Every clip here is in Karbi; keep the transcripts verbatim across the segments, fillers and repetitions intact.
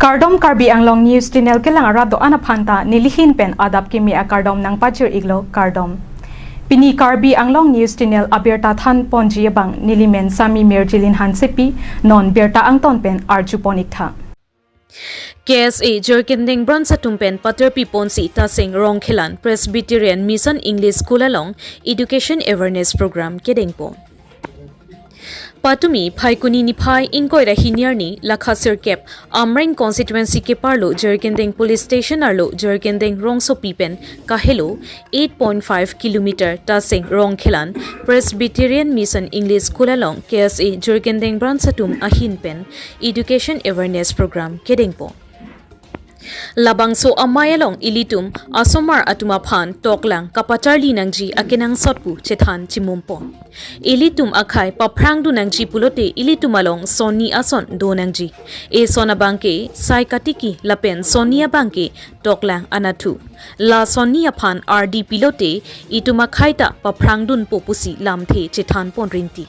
Kardom, Karbi Anglong News Channel kelang arat do-an aphan ta nelihin pen adap kimi akardom nangpachir-iklo, kardom. Pini Karbi Anglong News Channel abirta thanponji abang nelimen Sami Mirjilin Hansepi, non birta angton pen arjupon-iktha. K S A Jirikindeng Branch atum pen patirpiponsi Taseng Rongkhelan Presbyterian Mission English School along Education Awareness Program kedengpon. Patumi Phaikuni niphai ingkoi ra hini arni lakha sirkep Amreng constituency keparlo Jirikindeng Police Station arlo Jirikindeng rongsopi pen kahelo eight point five kilometer Taseng Rongkhelan Presbyterian Mission English School along K S A Jirikindeng Branch atum ahin pen Education Awareness Program kedengpon. Labangso amei along ilitum asomar atum aphan toklang kapacharli nangji akenangsot pu chethan chimumpon. Ilitum akhei paphrangdun nangji pulote ilitum along sonni ason do nangji. Eson abangke sai katiki lapen sonni abangke toklang anatthu. La sonni aphan ardi pilote itum akhei ta paphrangdunpo pusi lamthe chethanpon rinti.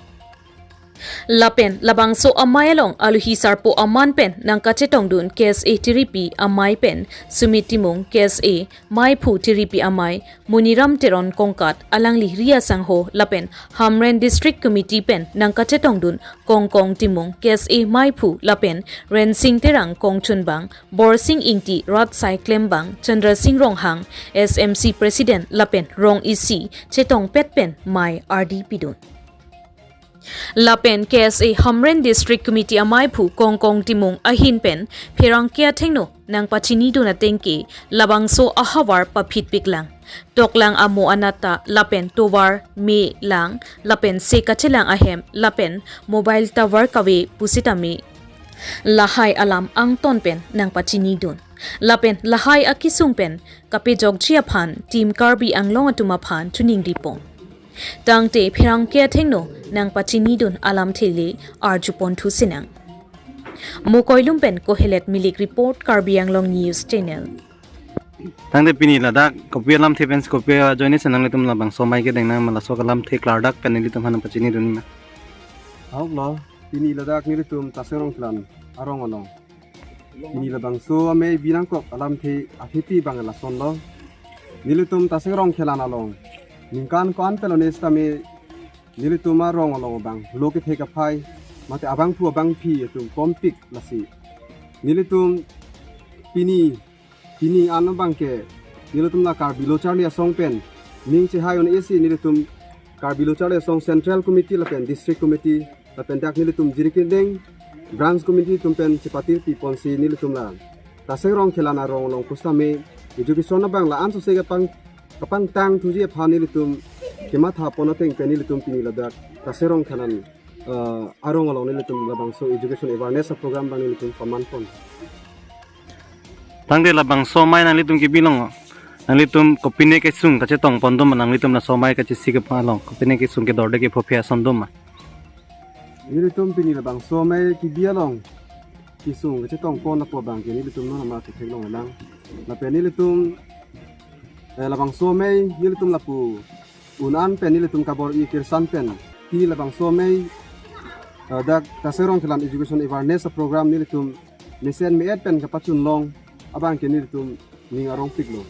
Lapen labangso amei along aluhi sarpo aman pen nangkachetongdun K S A tiripi amei pen Sumit Timung, K S A meiphu tiripi amei Muniram Teron Kongkat, alangli ri asangho, lapen Hamren District Committee pen nangkachetongdun Kongkong Timung, K S A meiphu, lapen Rensing Terang Kongchunbang, Borsing Ingti, Ratsai Klembang, Chandra Sing Ronghang, S M C President lapen rong isi chetongpet pen mei ardi pidun. Lapen K S A Hamren District Committee ameiphu Kongkong Timung ahin pen pherangke athengno nangpachinidun atengke labangso ahavar paphitpiklang. Toklang amo anatta lapen tovar me lang lapen se kachelang ahem lapen mobile tower kave pusitame lahai alam angton pen nangpachinidun. Lapen lahai akesung pen kapejokji aphan Team Karbi Anglong atum aphan chuning ripon. Tangte pherangke athengno nangpachinidun alamthe le arjuponthu sinang. Mokoilum pen Kohelet Milik report, Karbi Anglong News Channel. Tangte pini ladak kopi alamthe pen kopi ajoine si nanglitum labangso amei kedeng nang ma laso alamthe klardak pen nelitum aphan pachinidun ma? Ahok lo, pini ladak nelitum Taseng Rongkhelan arong along pini labangso amei binangkok alamthe athepi abang lason lo. Nelitum Taseng Rongkhelan along ningkan ko-an pelone sitame nelitum arong along abang lo kethe kaphai mate abangphu abangphi atum kompik lasi. Nelitum pini, pini an abangke nelitum la Karbi Locharli Asong pen ning chehai un-e si nelitum Karbi Locharli Asong Central Committee lapen District Committee lapen dak nelitum Jirikindeng Branch Committee atum pen chepatirpiponsi nelitum la Taseng Rongkhelan arong along pusitame education abang la-an sose kapang, kapangtangthuji aphan nelitum kemathapon ateng pen nelitum pini ladak Taseng Rongkhelan, eh, arong along nelitum labangso education awareness program abang nelitum pamanpon. Tangte labangso amei nanglitum kebi along, nanglitum kopine kesung kachetongpon doma, nanglitum laso amei kachesik aphan along kopine kesung kedorde kephophe ason doma? Nelitum pini labangso amei kebi along kesung kachetongpon apo abangke nelitum non ama theklonglang. Lapen nelitum, eh, labangso amei nelitum lapu un-an pen nelitum kabor-i kirsan pen pini labangso amei, eh, dak Taseng Rongkhelan education awareness program nelitum mesen me-et pen kapachunlong abangke nelitum ning arongpiklo.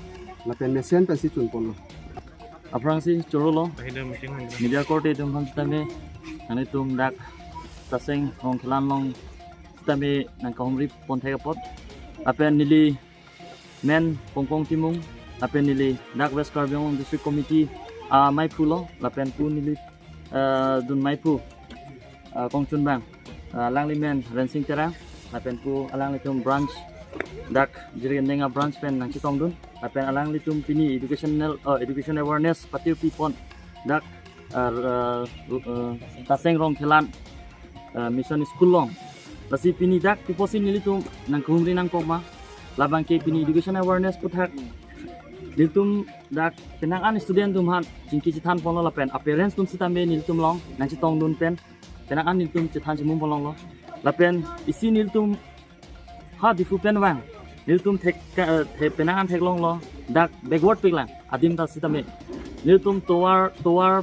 Lapen mesen pensi chunponlo. Aphrangsi chorolo. Media korte atum aphan sitame, nanglitum dak Taseng Rongkhelan along sitame nangkahumripon thek apot. Lapen neli men Kongkong Timung, lapen neli dak West Karbi Anglong District Committee ameiphu lo, lapen pu neli, eh, dun meiphu, eh, Kongchunbang, eh, alangli men Rensing Terang, lapen pu alanglitum branch, dak Jirikindeng abranch pen nangchetongdun, lapen alanglitum pini educational, eh, education awareness patirpipon dak, eh, eh, eh, Taseng Rongkhelan, eh, Mission School along. Lasi pini dak piposi nelitum nangkahumri nangkok ma, labangke pini education awareness aputhak nelitum dak penang an student atum aphan chingki chethanponlo lapen a-parents atum sitame nelitum along nangchetongdun pen penang an nelitum chethan chimum ponlonglo. Lapen isi nelitum ha Diphu pen vang nelitum thek, eh, thek penang an theklonglo, dak backward piklang adim ta sitame. Nelitum tovar, tovar,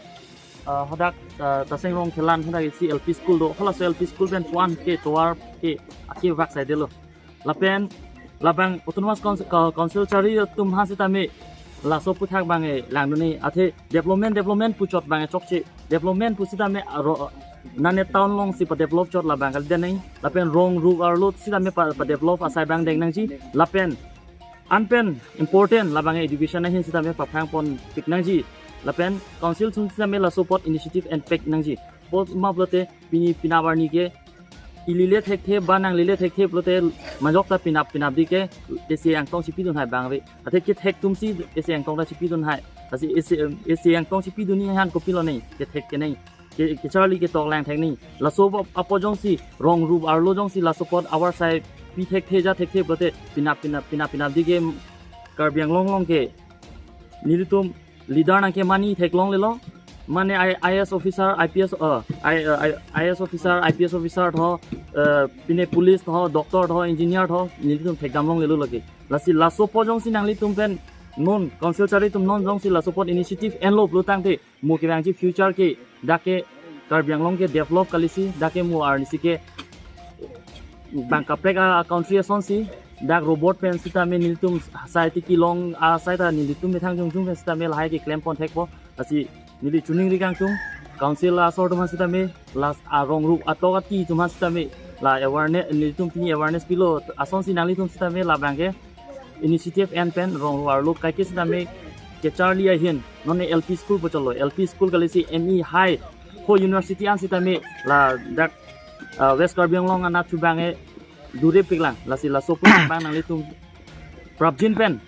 eh, hadak, eh, Taseng Rongkhelan hadak isi L P school do, halaso L P school pen puan ke tovar ke akevak saidelo. Lapen labang Autonomous Council, Council charli atum aphan sitame laso aputhak abang e langdun-e, athe development, development pu chot abang e chokche, development pu sitame aro nane town alongsi padevelop chot labang kalidet nangji. Lapen rong ru arlo sitame pa, padevelop asai abang deng nangji. Lapen anpen important labang education ahin sitame paphrang ponpik nangji. Lapen council atum sitame laso apot initiative enpik nangji. Apot ma pulote pini penap arni ke ili le thekthe ba nang ili le thekthe pulote majok ta penap penap di ke isi angtong si pidun hai abang ave. Athe kethek atum si isi angtong ta si pidun hai. Lasi isi, isi angtong si pidunji aphan kopilo nangji, kethek ke nangji, ke, kecharli ketok lang thek nangji. Laso ap-, apot jongsi rong ru arlo jongsi laso apot avarsai pi thekthe ja thekthe pulote penap penap penap penap di ke Karbi Anglong along ke nelitum leader nangkemanji theklonglelo. Mane I, IAS officer, IPS, uh, I, uh, I, IAS officer, IPS officer tho, uh, pine police tho, doctor tho, engineer tho, nelitum thekdam longlelo lake. Lasi laso apot jongsi nanglitum pen non council charli atum non jongsi laso apot initiative enlo pulo tangte mo kevangji future ke dak ke Karbi Anglong ke develop kalisi, dak ke mo arnisi ke bang kaprek a country asonsi, dak robot pen sitame nelitum society kelong asai ta nelitum methang jongjong pen sitame lahai keklem pon thekpo. Lasi neli choningri kangtung, council asor atum aphan sitame, la arong ru atok ati atum aphan sitame, la awareness, nelitum pini awareness pilo asonsi nanglitum sitame labang ke initiative en pen rong ru arlo kaike sitame kecharli ahin, non LP school pu chotlo, LP school kalisi ME high, ho university an sitame ladak, uh, West Karbi Anglong anatthu abang e duri piklang. Lasi laso aputhak abang nanglitum prapjin pen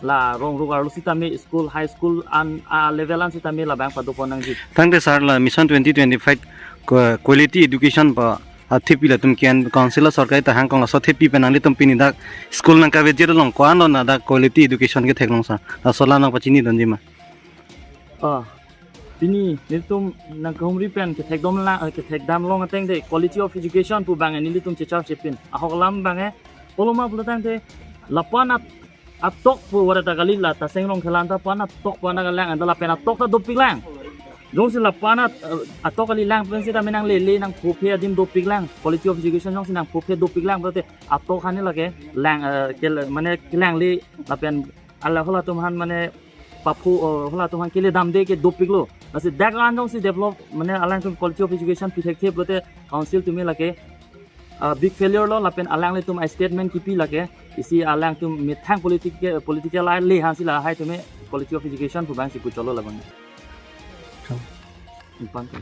la rong ru arlo sitame school, high school an, a level an sitame labang pado pon nangji. Tangte sir, la Mission twenty twenty-five qua-, quality education pu athepi latum ke-en council asor kai ta hangkong laso athepi pen nanglitum pini dak school nangkaveji along ko-an lo na dak quality education ke theklong sir? Laso alam nangpachinidunji ma? Ah, pini nelitum nangkahumri pen kethekdam la, eh, kethekdam long ateng de quality of education pu abang e nelitum chechar chepin. Ahok alam abang e, polo ma pulo tangte lapu-an at-, atok pu wara ta kali, la Taseng Rongkhelan ta pu-an atok pu-an kalang, anta lapen atok ta dopiklang. Jongsi lapu-an at-, eh, atok kalilang pen sitame nanglele nangphophe adim dopiklang. Quality of education jongsi nangphophe dopiklang pulote atok hani lake lang, eh, ke, mane kelangle lapen ala halatum aphan mane paphu, eh, halatum aphan kele damde ke dopiklo. Lasi dak an jongsi develop, mane alangtum quality of education pi thekthe pulote council atum lake, ah, big failure lo, lapen alanglitum a statement kipi lake, isi alangtum methang politic, political line le hansi lahai atum quality of education pu abang si pu chotlo labang. Kam. Impang kam.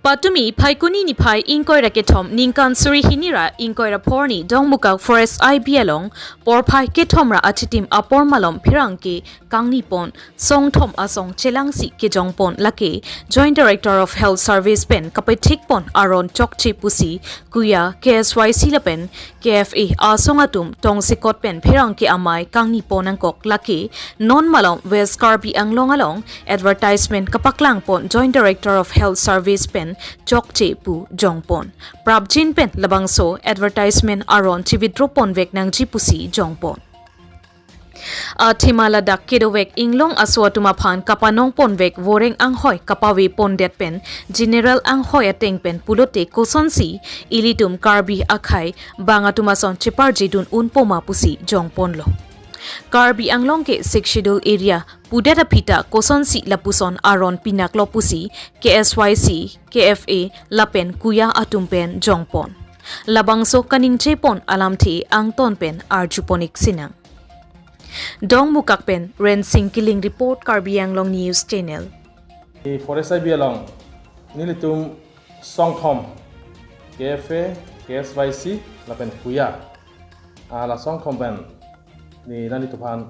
Patumi Phaikuni niphai ingkoi ra kethom ningkan suri hini ra ingkoi ra phongo arni Dongmukak Forest I B along porphai kethom ra achitim apor malom pherangke kangni pon songthom asong chelangsi kejong pon lake Joint Director of Health Service pen kapethik pon aron chokche pusi Kuya, K S Y C lapen K F A asong atum tongsekot pen pherangke amei kangni pon nangkok lake non malom West Karbi Anglong along advertisement kapaklang pon Joint Director of Health Service pen chokche pu jong pon. Prapjin pen labangso advertisement aron chi-withdraw ponvek nangji pusi jong pon. Athema ladak kedovek inglong aso atum aphan kapanong ponvek voreng anghoi kapave pondet pen general anghoi ateng pen pulote kosonsi ilitum Karbi akhei bang atum ason cheparjidun unpo ma pusi jong ponlo. Karbi Anglong ke Sixth Schedule area pudet aphi ta kosonsi lapuson aron pinaklo pusi K S Y C, K F A lapen Kuya atum pen jong pon. Labangso kaningje pon alamthe angton pen arju pon-ik sinang. Dongmukak pen Rensing Killing report, Karbi Anglong News Channel. Di Forest I B along nelitum songthom, K F A, K S Y C lapen Kuya. Ah, la songthom pen di nanglitum aphan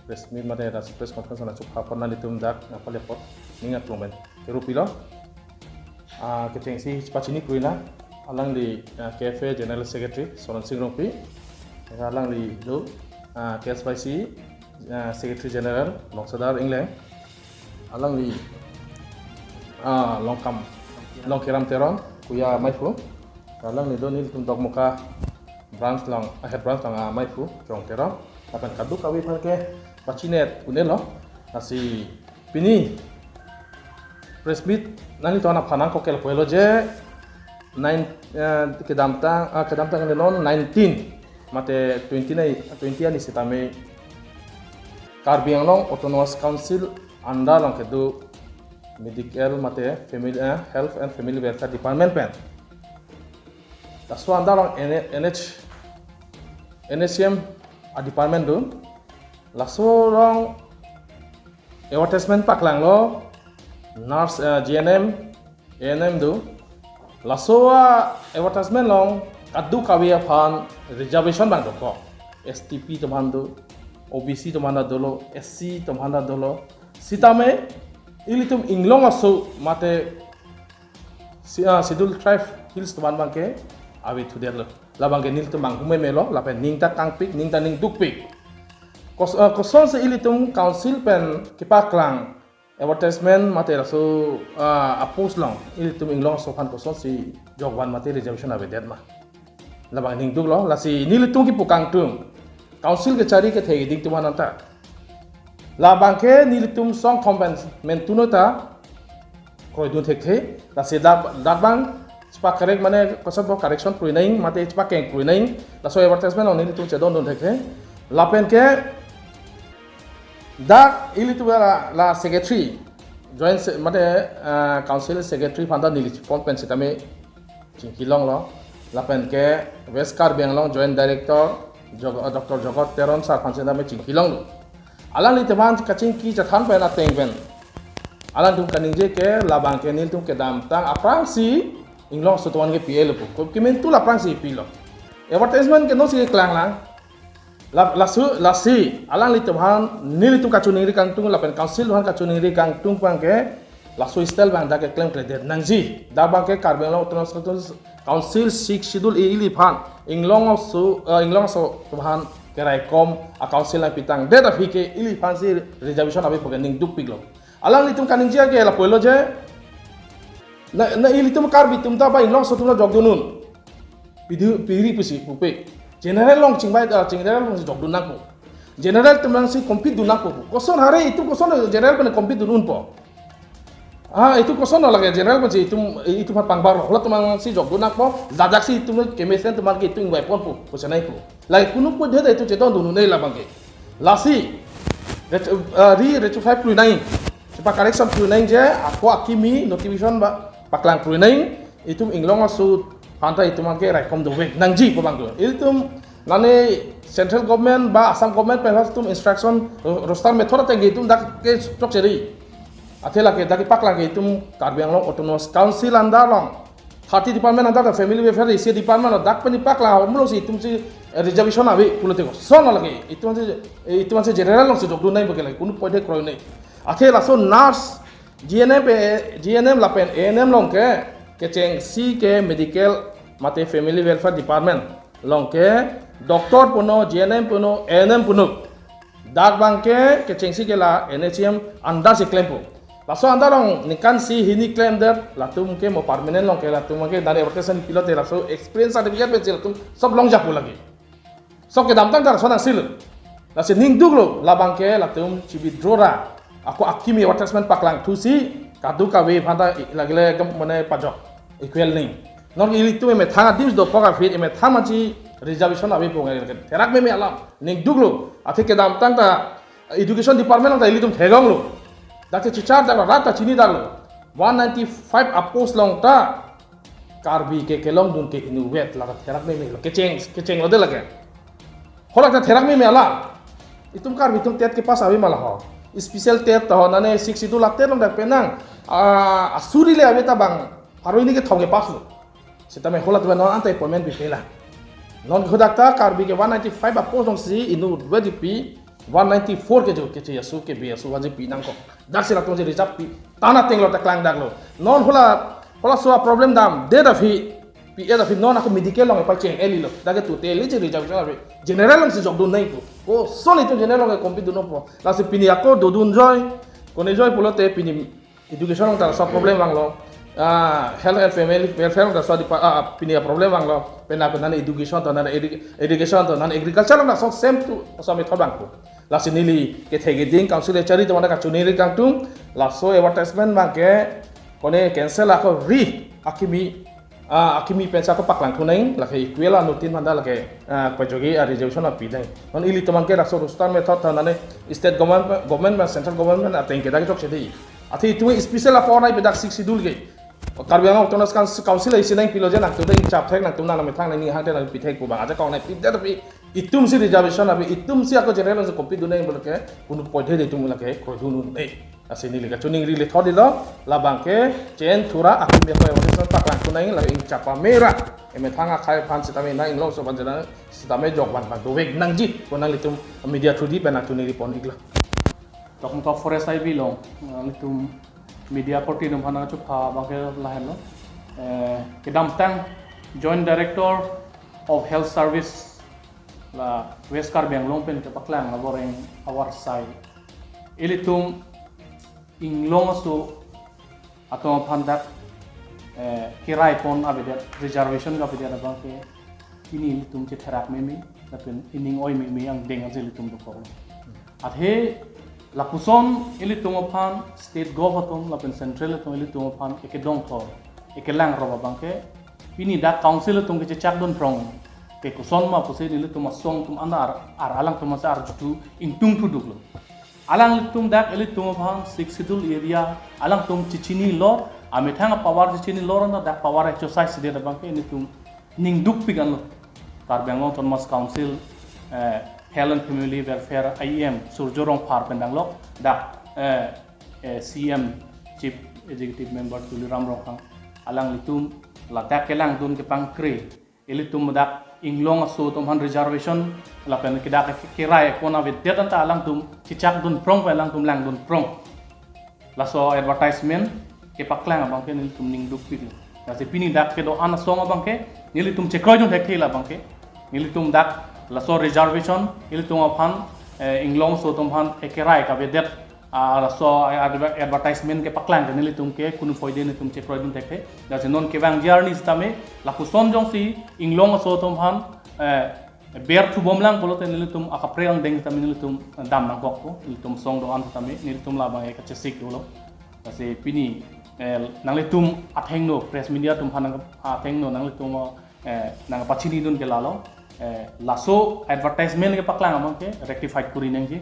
press meet mate dak press conference nangchepha apot nanglitum dak nangpale apot ning aklong pen kerup pilo. Ah, kechengsi pachini kroi nang, alangli, ah, K F A General Secretary Soron Sing Rongpi, alangli do, ah, K S Y C, ah, Secretary General Longsadar Engleng, alangli, ah, Longkam, Longkiram Teron, Kuya maiphu, alangli do nelitum Dongmukak branch along, ah, head branch along, ah, maiphu Chong Teron, lapen kadokave aphan ke pachinet un-elo, lasi pini press meet nanglitum aphan nangkok ke lapu-elo je nine, eh, kedamtang, ah, kedamtang ke non nineteen mate twenty nai, twenty arni sitame Karbi Anglong Autonomous Council under along kedo medical mate family, eh, health and family welfare department pen. Laso under along N H, N H C M a department do. Laso along advertisement paklanglo, nurse, eh, G N M, A N M do. Laso a advertisement along kadokave aphan reservation abang dokok. S T P atum aphan do, O B C atum aphan dolo, S C atum aphan dolo. Sitame ilitum inglong aso mate si-, ah, Scheduled Tribe Hills atum aphan abangke ave thudetlo. Labangke nelitum manghumeme lo, lapen ning ta kangpik, ning ta ning dukpik. Kos-, ah, kosonsi ilitum council pen kepaklang advertisement mate laso, ah, a-post along ilitum inglong aso aphan kosonsi jokvan mate reservation avedet ma? Labang ning duklo, lasi nelitum kipu kangtung, council kechari kethe keding atum aphan anta. Labangke nelitum song thom pen mentuno ta kroidun thekthe, lasi dak, dak abang chepa-correct mane kosonpo correction kroi nang mate chepakeng kroi nang, laso advertisement along nelitum chedondun thekthe. Lapen ke dak ilitum la, la secretary, joint se-, mate, ah, council secretary aphan ta neli phone pen sitame chingkilonglo. Lapen ke West Karbi Anglong Joint Director Jog-, Doctor Jogot Teron sir aphan sitame chingkilonglo. Alanglitum aphan kachingki chethan pen ateng pen alangtum kaningje ke labangke nelitum kedamtang aphrangsi inglong aso atum aphan kepi-etlo pu. Ko kementu la aphrangsi pilo. Advertisement ke nosi keklang lang. La, laso, lasi alanglitum aphan nelitum kachiningri kangtung lapen council aphan kachiningri kangtung abangke laso style abang dak keklemkledet nangji. Dak abangke Karbi Anglong Autonomous Council Sixth Schedule ili aphan inglong aso, eh, inglong aso atum aphan keraikom a-council nangpitangdet aphi ke ili aphansi reservation ave pu ke ning dukpiklo. Alanglitum kaningje ke lapu-elo je, na, na ilitum Karbi atum ta ba inglong aso atum ta jokdun un. Pidi, piri pusi pupe. General along chingvai, ah, general alongsi jokdun nangpo. General atum alongsi compete dun nangpo. Koson hare itum koson general pen compete dun unpo? Ah, itum koson lake general pensi itum, itum aphan pangbarlo. Halatum alongsi jokdun nangpo. Ladaksi itum kemesen atum ke itum ingvaiponpo, pusi nangpo. Lake kunu pu dede itum chedondun un-e labangke. Lasi, ret-, ah, re-, retro five kroi nang. Chepa-correction kroi nang je, ako akimi notification ba paklang kroi nang, itum inglong aso aphan ta itum abangke raikom dovek nangji pu abang tu. Ilitum mane central government ba Assam government pen halatum instruction, ro-, roster method ateng ke itum dak ke chokche ri. Athe lake dak kepaklang ke itum Karbi Anglong Autonomous Council under along thirty department under ta family welfare isi department lo, dak pen kepaklang, mulongsi itumsi, eh, reservation ave pulote koson lake. Itum aphansi, eh, itum aphansi general alongsi jokdun nang pu ke lake, kunu poide kroi nang. Athe laso nurse, G N M pe, G N M lapen A N M along ke, kechengsi ke medical mate family welfare department along ke doctor punon, G N M punon, A N M punon. Dak abangke kechengsi ke la N H C M under si klempo. Laso under along ningkan isi hini klemdet, latum ke mo permanent along ke latum ke dari advertisement pilote laso experience certificate pensi latum sob longjapo lake. Sob kedamtang ta laso nangsil. Lasi ning duklo, labangke latum chi-withdraw ra. Ako akimi advertisement paklang thusi, kadokave aphan ta i-, lagile gam mane pajok. Equal nang. Non ilitum emethang adim dopok aphi emethang mansi reservation ave pu ngai ke therak meme alam. Ning duklo, athe kedamtang ta education department along ta ilitum theklonglo. Dak ke chichar dak rat ta chini daklo. One ninety-five a-post along ta Karbi ke kelongdun ke inutvet la therak meme lo. Kecheng, kechenglo de lake. Hala ta therak meme alam. Itum Karbi atum TET kepass ave ma la ho. Special TET ta ho, mane Sixth Schedule a-TET along dak penang. Ah, asuri le ave ta bang pharo hini kethom kepasslo. Sitame halatum non anta appointment pipelang. Non hadak ta Karbi ke one ninety-five a-post alongsi inutvet kipi, one ninety-four ke jo keche aso kebe aso aji pi nangkok. Daksi latum si reserve pi. Tan ateng lo ta klang daklo. Non hala, halaso a-problem damdet aphi, pi-et aphi non ako medical along pacheng-eli lo. Dak ke totally si reservation ave. General alongsi jokdun nangpo. Koson itum general along compete dun nangpo. Lasi pini ako dodun joi, kone joi pulote pini education along ta laso problem vanglo. Ah, health and family welfare along ta laso depa-, ah, pini a-problem vanglo. Penang penang education to, nang irri-, education to, nang agriculture along ta laso same to, laso method vangpo. Lasi neli kethe keding council kechari atum aphan kachiningri kangtung, laso advertisement abangke Kone cancel ako ri akimi, ah, akimi pensi ako paklang thunang, lake equal anuttin manda lake, ah, pajogi a resolution api dang. Non ilitum abangke laso roster method thanane state government, government ma central government ateng ke dak chok sedi. Athe itum special apor nai pedak Sixth Schedule ke. Karbi Anglong Autonomous Council, Council ai sinang pilo je nangtum dang chap thek nangtum nang methang nang ni hang te nang pithek pu bang ajakong nai pidet pi itum si reservation abi itum si ako general nang compete dunang bolo ke kunu poithe de itum lake kroidun un. Eh. Lasi neli kachiningri le thot dilo, labangke chen thura akimi ako evaluation paklang thunang la ing chapa mera. Emethang akhei aphan sitame na inglong so ban jana sitame jok ban ban dovek nangji ko nanglitum media through di pen nangchiningri pon iklo. Dokmoka Forest I B along, nanglitum media party atum aphan nangchupha abangke lahenlo. Eh, kedamtang Joint Director of Health Service la West Karbi Anglong pen kepaklang aboreng awarsai. Ilitum inglong aso atum aphan dak, eh, kirai pon avedet, reservation kavedet abangke pini ilitum chetherak meme, lapen ining oi meme angdeng aje ilitum dokok. Athe lapuson ilitum aphan state gov atum lapen central atum ilitum aphan ekedongthor, ekelang rop abangke pini dak council atum kechechak dun phrong ke koson ma pusi nelitum asong atum an ar, ar alangtum asa arjutu ingtung thuduklo. Alangtum dak ilitum aphan Sixth Schedule area alangtum chechinilor, amethang apower chechinilor na dak power exercise det abangke nelitum ning dukpik anlo. Karbi Anglong Autonomous Council, eh, Health and Family Welfare I E M Surjya Rongphar pen danglok dak, eh, eh, C M Chief Executive Member Tuliram Ronghang alanglitum ladak kelangdun kepangkre ilitum dak inglong aso atum aphan reservation lapen kedak ke-, kirai pon avedet anta alangtum chechak dun phrong pen alangtum langdun phrong. Laso advertisement kepaklang abangke nelitum ning dukpik. Lasi pini dak kedo-an asong abangke nelitum chekroidun thekthe labangke. Nelitum dak laso reservation ilitum aphan, eh, inglong aso atum aphan ekirai kavedet, ah, laso adver-, advertisement kepaklang ke nelitum ke kunu poithe nelitum chekroidun thekthe. Lasi non kevangji arni sitame lapuson jongsi inglong aso atum aphan, eh, ber thubom lang pulote nelitum akaprek angdeng sitame nelitum dam nangkokpo, nelitum asong do-an sitame nelitum labang kachesik dolo. Lasi pini, eh, nanglitum athengno press media atum aphan nang athengno nanglitum, eh, nangpachinidun ke lalo, eh, laso advertisement kepaklang abangke rectified kuri nangji.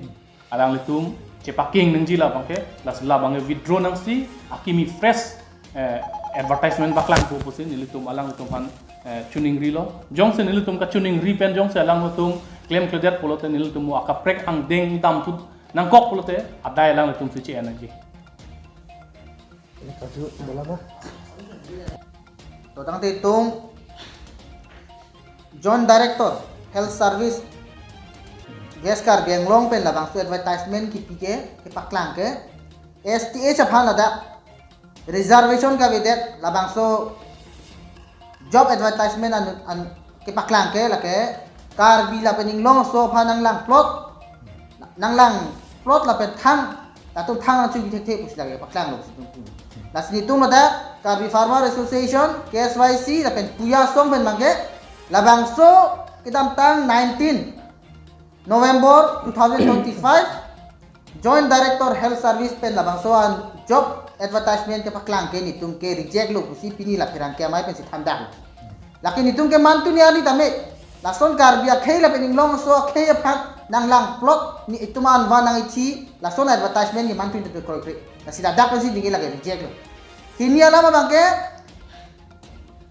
Alanglitum chepaking nangji labangke, lasi labangke withdraw nangsi akimi fresh, eh, advertisement paklangpo pusi nelitum alanglitum aphan, eh, chiningrilo. Jongsi nelitum kachiningri pen jongsi alanglitum klemkledet pulote nelitum mo akaprek angdeng damthu nangkok pulote adai alanglitum si che-en nangji. Ini kaju bola na. To tangte itum Joint Director Health Service West Karbi Anglong pen labangso advertisement kipi ke kepaklang ke S T H aphan ladak reservation kavedet labangso job advertisement an, an kepaklang ke lake Karbi lapen inglong aso aphan nanglang plot, nanglang plot lapen thang, latum thang nangchingki thekthe pusi lake paklanglo pusi itum. Lasi nelitum ladak Karbi Farmer Association, K S Y C lapen puya asong pen abangke labangso kedamtang nineteen November two thousand twenty-five, Joint Director Health Service pen labangso an job advertisement kepaklang ke nelitum ke reject lo pusi pini la pherangke amei pensi thandaklo. Lake nelitum ke mantu ni ani tame. Lason Karbi akhei lapen inglong aso akhei aphan nanglang plot ni itum an van nang ithi lason advertisement ni mantu ni kroikre. Lasi ladak pensi dingin lake reject lo. Pini alam abangke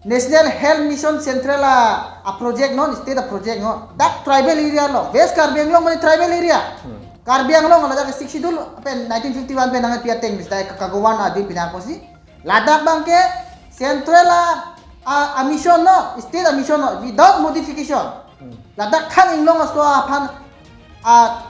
National Health Mission Central a, a project non, state a project non. Dak tribal area lo. West Karbi Anglong mane tribal area. Hmm. Karbi Anglong ladak Sixth Schedule pen nineteen fifty-one pen nang pi ateng mis dai kakagovan adin pinang kosi. Ladak abangke central a, a, a mission non, state a mission non, without modification. Hmm. Ladak thang inglong aso aphan a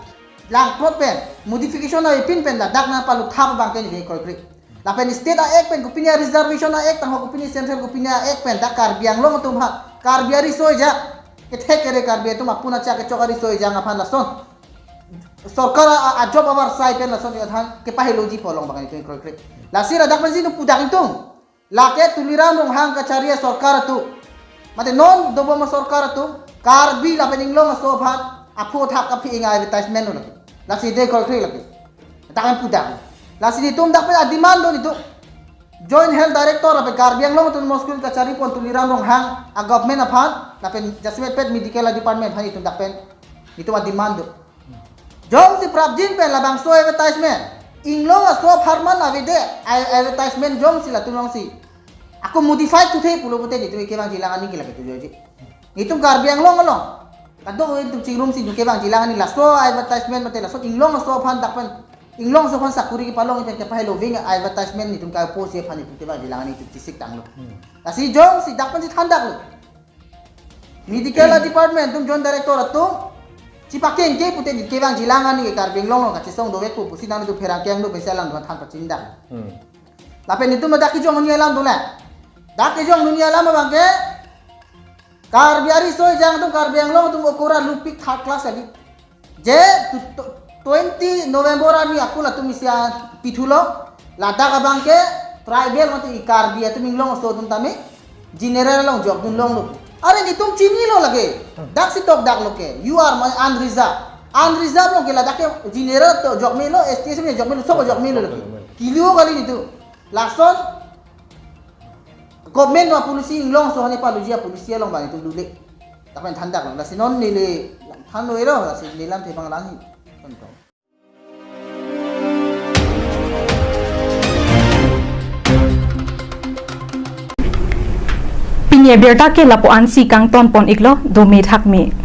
lang plot pen modification a ipin pen ladak nangpaluthap abangke ni kroikre. Lapen state a-act pen kopine a reservation a-act tangho kopine central kopine a-act pen dak Karbi Anglong atum ha Karbi ariso ejang kethek kere Karbi atum apuna chak kechok ariso ejang aphan lason sorkar a, a job avarsai pen lason yathan kepaheloji pu along abang itum kroikre. Lasi ladak pensi nelitum pudak itum. Lake Tuliram Ronghang kachari asorkar atum. Mate non dobom asorkar atum. Karbi lapen inglong aso aphan aphu thak aphi inga advertisement lo lake. Lasi de kroikre lake. Dak an pudak. Lasi nelitum dak pen a demand lo nelitum. Joint Health Director lapen Karbi Anglong Autonomous Council kachari pon Tuliram Ronghang a government aphan lapen jasemet pet medical department aphan itum dak pen itum a demand do. Jongsi prapjin pen labangso advertisement, Inglong aso apharman avedet, a-, advertisement jongsi latum jongsi ako modified tuthe pulo pute itum kevangji alang aning ke lake tu joji. Itum Karbi Anglong along kadokave itum chingrumsi itum kevangji alang aning, laso advertisement mate laso Inglong aso aphan dak pen, Inglong aso aphan sakuri kepalong pen kepahelo ving advertisement itum ka-post aphan itum kevangji alang aning itum chesik tanglo. Hmm. Lasi jongsi dak pensi thandaklo. Medical department atum Joint Director atum chipakengke pute itum kevangji alang aning ke Karbi Anglong along kachesong dovek pu pusi nangtum pherangke angno pensi alam do than pachindak. Hmm. Lapen itum dak kejong dunia alam do la. Dak kejong dunia alam abang ke Karbi ariso ejang atum, Karbi Anglong atum okora lupik third class adi. Je tu-, tu-, twenty November arni akul atum isi a pithulo, ladak abang ke tribal mate i Karbi atum Inglong aso atum tame general along jokdun longlo. Are itum chinilo lake. Dak si tokdaklo ke. You are my unreserved. Unreserved along ke ladak ke general to jokmelo, S T, S C jokmelo, sob jokmelo lake. Kilo kali itum. Lason government a policy, Inglong aso aphan paluji a policy along bang itum dule. Dak pen thandaklo. Lasi non neli thanlo ero, lasi neli lamthe abang lang hi. Tonton. Pini abirta ke lapu-an si kangton pon iklo, dome thakme.